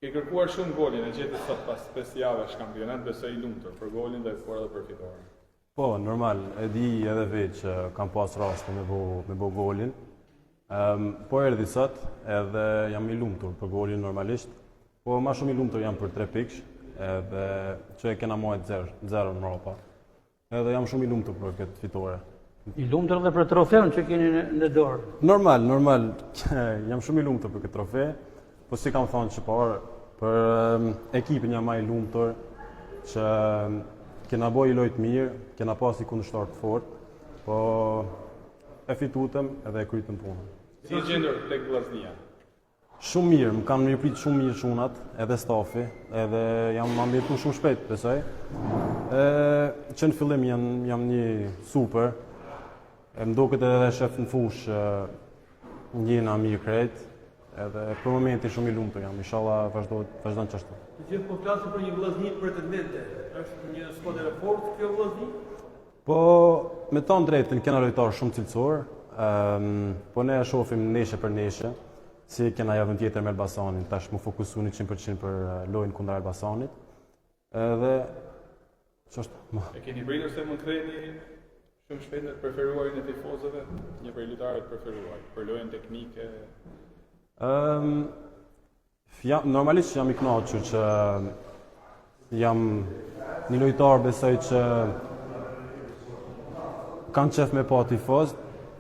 Ke kërkuar shumë golin, e gjete sot pas 5 javësh kampionat, besoj i lumtur për golin dhe por edhe për fitoren. Po, normal, e di edhe vetë që kam pas raste me bo, me bo golin. Um, po erdhi sot edhe jam i lumtur për golin normalisht. Po ma shumë i lumtur jam për 3 pikë, edhe që e kena majt 0, 0 në mrapa. Edhe jam shumë i lumtur për këtë fitore. I lumtur edhe për trofeun që keni në, në dorë. Normal, normal, jam shumë i lumtur për këtë trofe, po si kam thonë që parë, për em, ekipin jam ma i lumtur që kena bo i lojë të mirë, kena pas një kundërshtar të fort, po e fitutëm edhe e krytëm punën. Si je gjendur tek Vllaznia? Shumë mirë, më kanë mirëprit shumë mirë çunat, edhe stafi, edhe jam ambientu shumë shpejt, besoj. E, që në fillim jam, jam një super, e më duket edhe shef në fushë, ndjena mirë krejt, edhe për momentin shumë i lumtur jam, inshallah vazhdo, vazhdon qashtu. Të gjithë po flasin për një Vllazni pretendente. Është një skuadër e fortë kjo Vllazni? Po, me thonë drejtën, kena lojtarë shumë cilësor, um, po ne e shohim ndeshje për ndeshje, si kena javën tjetër me Elbasanin, tash mu fokusu 100% për eh, lojën kundër Elbasanit. Edhe që është më E keni pritur se mund ktheheni shumë shpejt në të preferuarin e tifozëve, një prej lojtarëve të preferuar për lojën teknike. Ëm Ja, normalisht jam i kënaqur që jam një lojtar besoj që kanë qef me pa tifoz,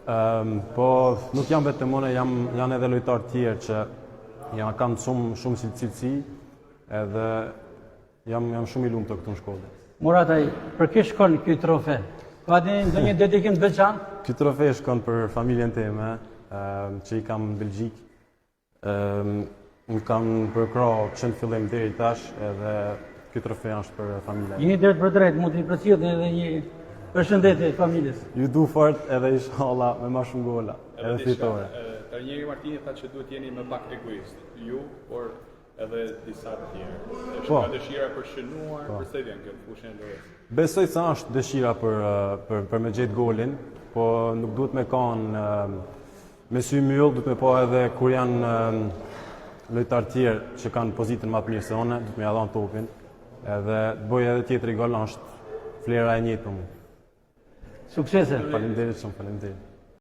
um, po nuk jam vetëm unë, jam janë edhe lojtarë tjerë që janë kanë shumë shumë cilësi, edhe jam jam shumë i lumtur këtu në Shkodër. Murataj, për kë shkon ky trofe? Ka ndonjë dedikim të veçantë? Ky trofe shkon për familjen time, um, që i kam në Belgjikë. Më kanë përkrah që në fillim deri tash edhe ky trofe është për familjen. Jeni drejt për drejt, mund t'i përcjellni edhe një përshëndetje familjes. Ju du fort edhe inshallah me ma shumë gola, edhe, edhe fitore. Trajneri Martini tha që duhet jeni më pak egoist, ju, por edhe disa të tjerë. Është po. nga dëshira për shënuar, po. përse vjen kjo fushën e lojës? Besoj se është dëshira për për për me gjet golin, po nuk duhet me kanë me sy myll, duhet me pa edhe kur janë lojtarë tjerë që kanë pozitën më të mirë se unë, duhet me ja dhon topin. Edhe të bëj edhe tjetri gol është vlera e njëjtë për mua. Suksese. Faleminderit shumë, faleminderit.